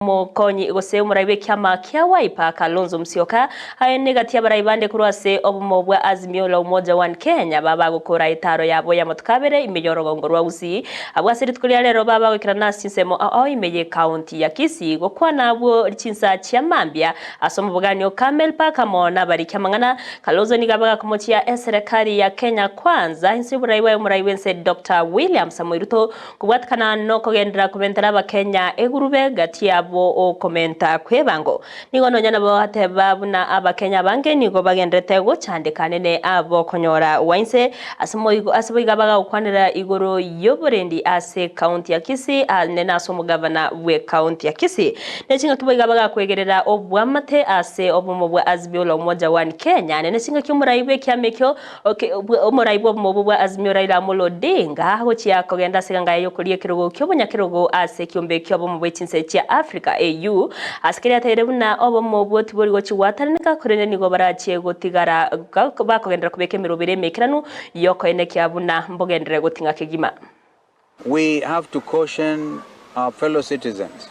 Omokonyi gose omorai bw'ekiama kia Wiper, Kalonzo Musyoka, aye negati y'abarai bande korwa ase obomo bwa Azimio la Umoja One Kenya babagokora etaaro yabo y'amatuko abere ime y'orogongo rwa Gusii. Abwo ase rituko ria rero babagoikerana ase chinsemo ao ime y'ecounty ya Kisii gokwana abwo chinsa chia mambia ase omobogani o Camel Park amo nabariki amang'ana. Kalonzo nigo abagakomochia eserekari ya Kenya Kwanza inse y'oborai bwaye omorai bw'ense Doctor William Samoei Ruto Kobwatekana nokogenderera komentera Abakenya egurube gati yabo okomenta kw'ebango. Nigo nonya nabo ateba buna Abakenya abange nigo bagenderete gochandeka nene abo konyora gwainse ase moigo ase boigo abagagokwanera igoro y'oborendi ase county ya Kisii nene ase omogavana bwe county ya Kisii. Ne chingaki boigo abagakwegerera obwamate ase obomo bwa Azimio la Umoja One Kenya nene chingaki omorai bw'ekiama ekio Omorai bw'obomo bwa Azimio Raila Amolo Odinga agochia kogenda ase eganga yaye y'okoria ekerogo ki'obonyakerogo ase ekiombe ki'obomo bwe chinse chia Africa, AU, ase keria ateire buna obomo obwo tibori gochia gwataraneka korende nigo barachie gotigara bakogenderera kobeka emeroberi emeikeranu y'okoenekia buna mbogenderere goting'a kegima. We have to caution our fellow citizens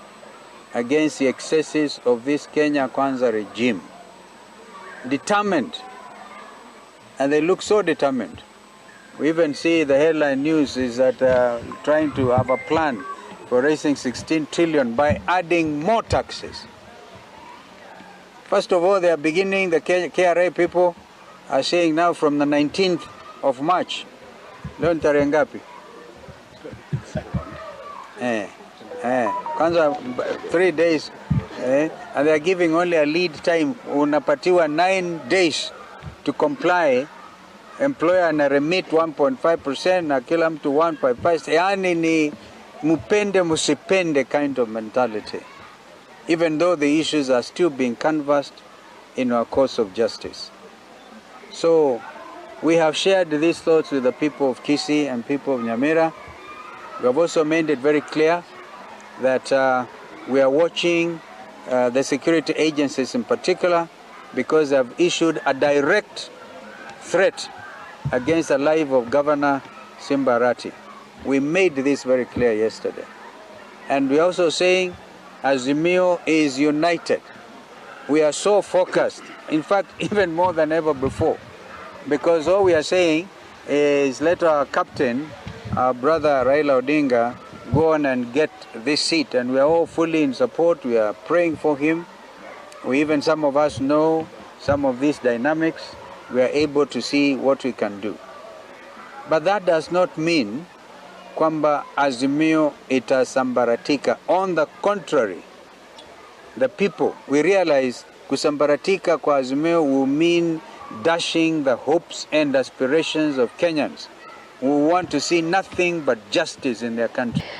against the excesses of this Kenya Kwanza regime. Determined, and they look so determined. We even see the headline news is that trying to have a plan for raising 16 trillion by adding more taxes. First of all, they are beginning, the KRA people are saying now from the 19th of March. Leo ni tarehe ngapi? Kwanza 3 days and they are giving only a lead time, unapatiwa 9 days to comply. Employer ana remit 1.5% na kila mtu 1.5, yani ni mupende musipende kind of mentality, even though the issues are still being canvassed in our course of justice. So we have shared these thoughts with the people of Kisii and people of Nyamira. We have also made it very clear that we are watching the security agencies in particular because they have issued a direct threat against the life of Governor Simba Arati. We made this very clear yesterday. And we're also saying Azimio is united. We are so focused, in fact, even more than ever before, because all we are saying is let our captain, our brother Raila Odinga, go on and get this seat. And we are all fully in support. We are praying for him. We even, some of us know some of these dynamics. We are able to see what we can do. But that does not mean kwamba Azimio itasambaratika. On the contrary, the people, we realize kusambaratika kwa Azimio will mean dashing the hopes and aspirations of Kenyans who want to see nothing but justice in their country.